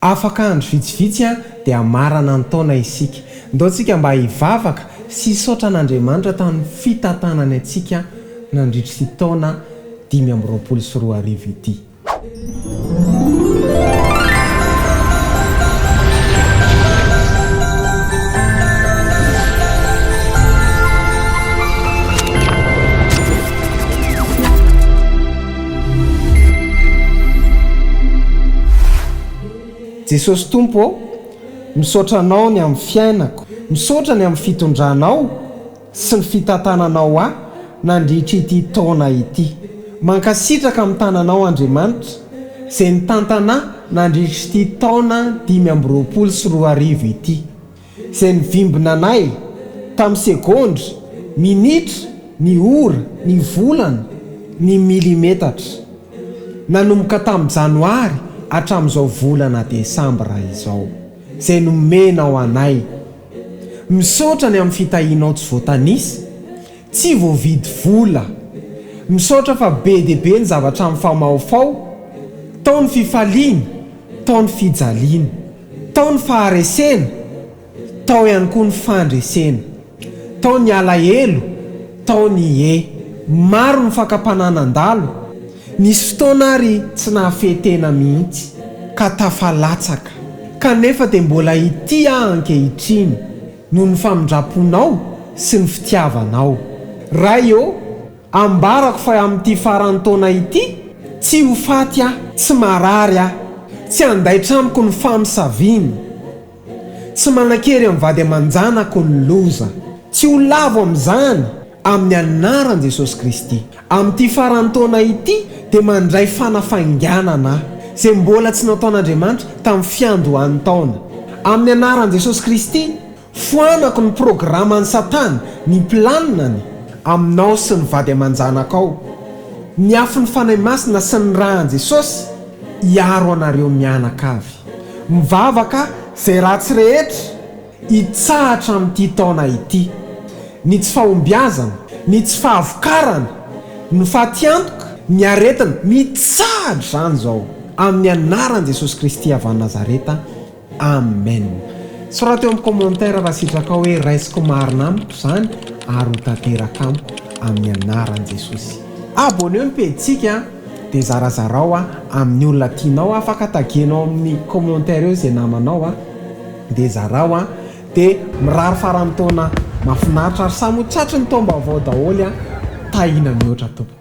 Afaka andro vitsivitsy dia hamarana ny taona isika. Ndao tsika mba hivavaka sy hisaotra an'Andriamanitra tamin'ny fitantanany antsika nandritra ity taona 2025 ity. Jesosy Tompo ô, misaotra Anao ny amin'ny fiainako, misaotra ny amin'ny fitondranao sy ny fitantananao ahy nandritra ity taona ity. Mankasitraka amin'ny tananao Andriamanitra izay nitantana ahy nandritra ity taona 2025 ity. Izay nivimbina anay tamin'ny segondra, minitra, ny ora, ny volana, ny milimetatra. Nanomboka tamin'ny janoary hatramin'izao volana desambra izao. Izay nomenao anay. Misaotra ny amin'ny fitahianao tsy voatanisa. Tsy voavidy vola. Misaotra fa be dia be ny zavatra mifamahofaho, tao ny fifaliana, tao ny fijaliana, tao ny faharesena, tao ihany koa ny fandresena, tao ny alahelo, tao ny he. Maro ny fakam-panahy nandalo, nisy fotoana ary tsy nahafehy tena mihitsy ka tafalatsaka. Kanefa dia mbola ity aho ankehitriny. Noho ny famindram-ponao sy ny fitiavanao. Ray ô, ambarako fa amin'ity faran'ny taona ity, tsy ho faty aho, tsy marary aho, tsy handaitra amiko ny famosaviana, tsy manan-kery amin'ny vady aman-janako ny loza, tsy ho lavo amin'izany amin'ny anaran'i Jesosy Kristy. Amin'ity faran'ny taona ity dia mandray fanafainganana aho, izay mbola tsy nataon'Andriamanitra tamin'ny fiandohan'ny taona. Amin'ny anaran'i Jesosy Kristy, foanako ny programan'i Satana, ny planinany, aminao sy ny vady aman-janakao. Ny afon'ny Fanahy Masina sy ny ràn'i Jesosy hiaro anareo mianakavy. Mivavaka izay ratsy rehetra. Hitsahatra amin'ity taona ity ny tsy fahombiazana, ny tsy fahavokarana, ny fatiantoka, ny aretina, mitsahatra izany izao amin'ny anaran'i Jesosy Kristy avy any Nazareta, Amen. Soraty eo amin'ny commentaire raha sitrakao hoe raisiko marina amiko izany ary ho tanteraka amiko amin'ny anaran'i Jesosy. Abonneo ny pejintsika dia zarazarao amin'ny olona tianao, afaka tagenao amin'ny commentaire eo izay namanao. Dia zarao an! Dia mirary faran'ny taona mahafinaritra ary samy ho tratry ny taom-baovao daholo an! Tahiana mihoatra tompoko.